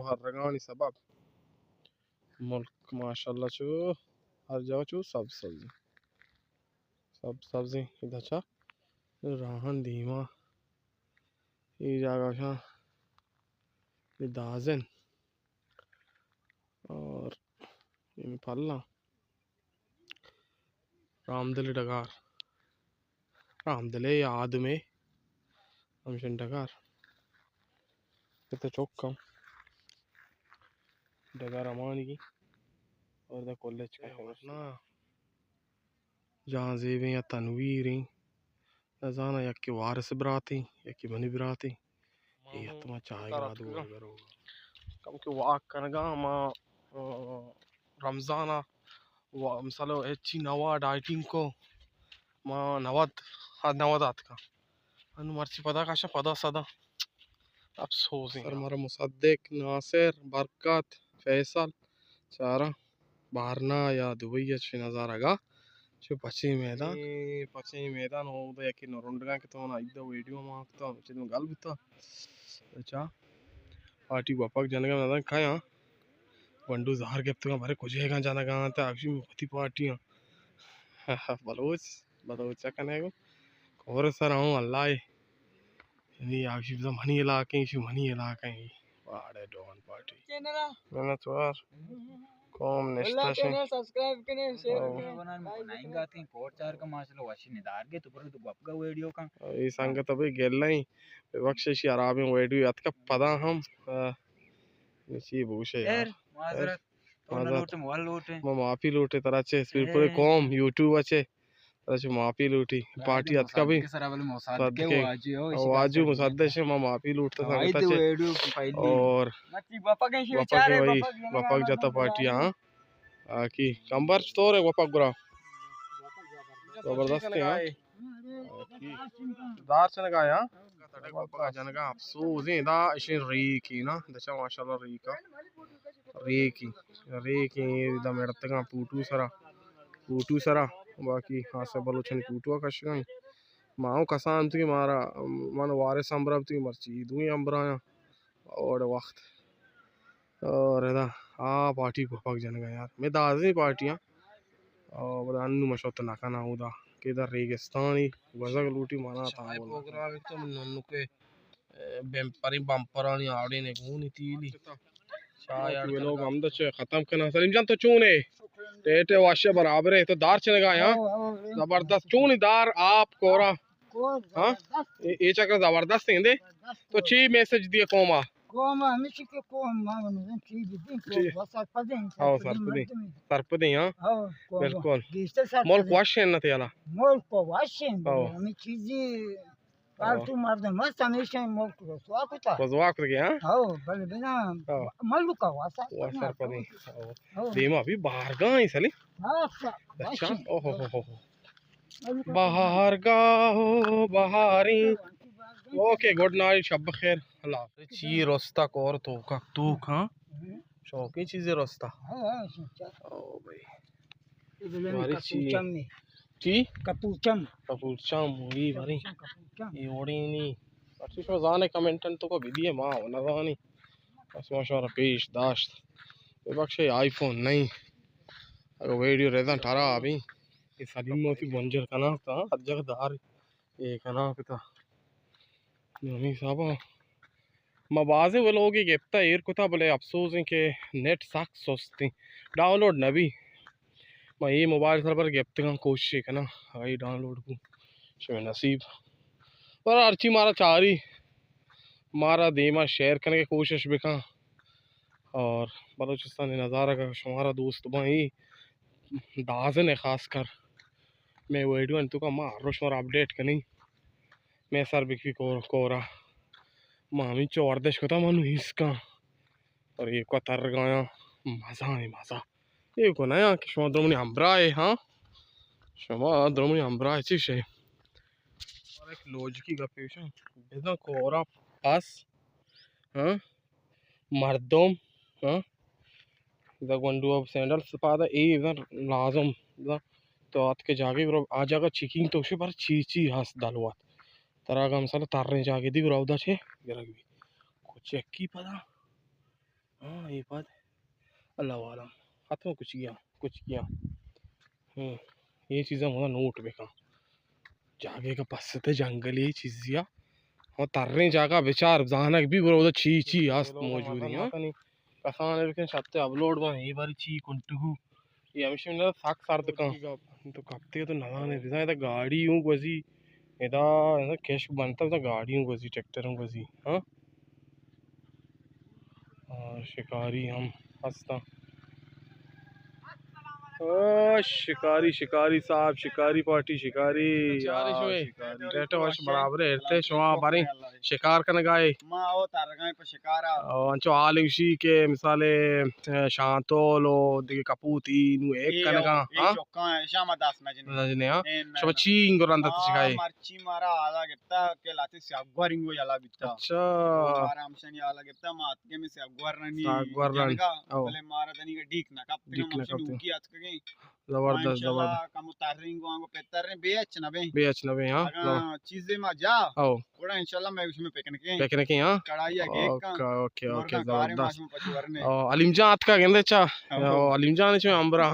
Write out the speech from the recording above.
ہرگانی سبب ملک ماشاءاللہ چو ہر جاگہ چو سبز سبز، سبز سبز ایں۔ ادا چا راہن دیما اے جاگہ شاں اے دازن اور اے پلاں رامدل ڈگار، رامدل ءِ آدم ءِ ہمشن ڈگار۔ اے تو چک ہم ڈگار امانی اور دا کلچ کا نا جہاں زیبیں یا تنویریں۔ نزاناں یکے وارث ءِ براتیں، یکے منی براتیں۔ اے اتما چاہ گراد گور گرو۔ کم کہ واک کنگا ما، آ، رمضان ءَ و-، مثلا ہچی نوا ڈائٹنگ کو، ما نود، ہاں، نود آتکا۔ انو مرچی پدا کاشا پدا سدا۔ افسوس ایں۔ سر مارا مصدق، ناصر، برکت، فیصل، چارا بارنا یا دبئی ءَ چہ نظارگا چہ پچیں میدان۔ اے پچیں میدان، اودا یکے نرنڈگاں کہ تو نا ایدا ویڈیو ما کتا، چہ گل بوتا۔ اچھا، پارٹی گپک جنگا نہ دن کھایاں۔ گونڈو زہر گپتگاں، بارے کجیگاں جنگا انت، آکشی وتی پارٹی آں۔ بلوچ، بلوچ چا کنے گو؟ کور سر ہوں اللہ اے۔ یعنی آکشی بزاں منی علاقہ ایں، شی منی علاقہ ایں۔ واڑے ڈون پارٹی۔ منت وار۔ قوم نشتہ شے۔ چینل سبسکرائب کنے، شیئر کنے۔ بنان کو نائیں گاتے ہیں، پور چار کا ماشاءاللہ وشی ندار گے تو پر تو گپ کا ویڈیو کا۔ اے سنگت ابھی گل نہیں۔ بخششی عرابیں ویڈیو اتکا پدا ہم، آ، چی بوشے یار۔ خیر، معذرت۔ تو نہ معذرت۔ لوٹے، مول لوٹے۔ ما معافی لوٹے ترا چے، پورے، پورے قوم یوٹیوب اچے۔ ترا چے معافی لوٹی۔ پارٹی اتکا بھی۔ صدقے واجو، واجو مصدق شے، ما معافی لوٹتا سنگت اچے۔ اور وپک وئی، وپک جتا پارٹی، ہاں۔ آ، کی کمبر چطور ہے وپک گرا؟ زبردست ہے، ہاں۔ دار چنگا، ہاں۔ تڑک وپک جنگا افسوس ایں، دا اشیں ریکی نا، دچا ماشاءاللہ ریکا۔ ریکی، ریکی، دا مڑتگاں پوٹو سرا، پوٹو سرا، باقی آصف بلوچانی پوٹو کشگاں۔ ما ہوں کسان تو کہ مارا، من وارث ہمبرا تو مرچی دوئیں ہمبرایاں۔ اوڑ وقت۔ اور ادا آ پارٹی گوپک جنگا یار۔ میں دازیں پارٹیاں۔ اور بدا انو مشوت نہ کنا اودا کہ ادا ریگستانی گوزگ لوٹی مانا تا پروگرام تو من ننو کے، اے، بمپریں بمپرانی آڑے نے گونی تیلی۔ شاہ یار ویلوگ ہم دا چے ختم کنا۔ سلیم جان تو چون ہے؟ ٹیٹے واشے برابر ہے تو دار چنگا یار۔ زبردست چونی دار آپ کورا۔ ہاں؟ اے، اے چکر زبردست ایں دے۔ تو چی میسج دیے قوما؟ قوم ہمیشی کہ قوم ما چی بدین، قوم سرپدیں، ہاں، سرپدیں۔ سرپدیں، ہاں۔ بالکل۔ ملک وش ایں نہ تیالا؟ ملک وش ایں، ہمیں چیزی پالتو مردم ہست، ہمیشہ ملک رسوا کتا۔ رسوا کتا، ہاں؟ ہاں، بلے بنا ملک واسا سرپدیں۔ دیما بھی بارگاہ ایں سلی۔ اچھا، اوہ، اوہ، اوہ۔ بہارگاہ و بہاریں۔ اوکے، گڈ نائٹ، شب بخیر، اللہ حافظ۔ چی رستا کور توکا، توک، ہاں؟ شوقیں چیزے رستا۔ او بھائی۔ باری چی؟ چی؟ کپور چم۔ کپور چم، وی باری۔ اے وڑینی۔ اچھی شما زانے کمنٹن توکا بدیے، ما و نزانی۔ بس ما شما را پیش داشت۔ ببخشے آئی فون نہیں۔ اگر ویڈیو رزان ٹرا ابھی۔ اے سلیم موتی بنجل کنا کتا، ہر جگہ دار اے کنا کتا۔ نو ہمیں حسابا ما بازیں ولوگے گپتا ایر کتا، بلے افسوس ایں کہ نیٹ سک سست ایں، ڈاؤنلوڈ نہ بی۔ ما اے موبائل سر پر گپتگاں، کوشش کناں اگاں اے ڈاؤنلوڈ بو، شمے نصیب۔ پر ہرچی مارا چاری، مارا دیما شیئر کنگے کوشش بکن۔ اور بلوچستانی نظارہ کا شمارا دوست باں، اے دازن ہے خاص کر۔ میں ویڈیو انتو کا ما ہر روز شمارا اپڈیٹ کنی۔ میں سر بکفی کور، کورا۔ ما ہمینچو وردش کتا، ما نو ہیسکاں۔ اور اے کو ترگایاں، مزہ ایں مزہ۔ اے کو نیا کہ شما درمنی ہمراہ اے، ہاں؟ شما درمنی ہمراہ چی شے؟ اور ایک لوجکی گپے شاں۔ بزاں کورا پس، ہاں؟ مردم، ہاں؟ ادا گونڈو ءَ سینڈل پادا اے، ادا لازم، ادا تو اتکے جاگے برو، آ جاگہ چیکنگ تو شے پر چی چی ہست دلوت۔ ترا اگاں مثلا تریں جاگے دی برو، ادا چے گرگ بی۔ کچھ یکی پدا۔ اے پد اللہ عالم ختم کچکیاں، کچکیاں۔ ہوں، اے چیزاں منا نوٹ بکن۔ جاگے کا پستے جنگلی چیزیا۔ ہاں، تریں جاگہ بچار، زانگ بھی برو ادا چی چی ہست موجود ہیں، ہاں۔ کسانے بکن شتے اپلوڈ بن، اے باری چی کنٹگو۔ اے ہمیشہ من سک سرد کن۔ تو کپتے تو نزانے، بزاں ادا گاڑی ہوں گوزی، ادا، ادا کشک بنتا، بزاں گاڑی ہوں گوزی، ٹریکٹر ہوں گوزی، ہاں۔ آ، شکاری ہم ہستاں۔ او، شکاری، شکاری صاحب، شکاری پارٹی، شکاری۔ چارے آ، شوئے؟ شکاری۔ ڈیٹا وش برابر ہے، ارتے شما باریں شکار کنگائے۔ ما او ترگائیں پہ شکارا۔ او، انچو حال اوشی کہ مثال، اے، شانتول و دیگہ کپوتی نو ایک اے کنگا، او، اے ہاں؟ چوکاں، شما دست نہ جنے۔ نہ جنے، ہاں؟ اے نہ، شما نہ۔ چی انگو رند ات آ، شکائے؟ مرچی مارا حالا گپتا کہ لاتے سیاہ گور انگو یلا بیتا۔ اچھا۔ او مارا ہمشانی حالا گپتا، ما اتکے میں سیاہ گور رنی۔ سیاہ گور رن۔ جنگا، او۔ بلے مارا دنی کا ڈیک نہ کپتے، ڈیک نہ ہمشانی کپتے۔ اوکی اتکگیں۔ زبردست، انشاءاللہ زبردست۔ کمو تریں گوں آنگو پتریں، بے اچ نہ بیں۔ بے اچ نہ بیں، ہاں۔ اگاں چیزے ما جا، او۔ گڑا انشاءاللہ میں اس میں پکنکیں۔ پکنکیں، ہاں۔ کڑائی آ گیک کن۔ اوکے، اوکے، اوکے، مرگاں کارے ما زبردست۔ شما پچ ورنے۔ او، علیم جان اتکا گندے چا؟ او۔ او، علیم جان چو ہمبرا۔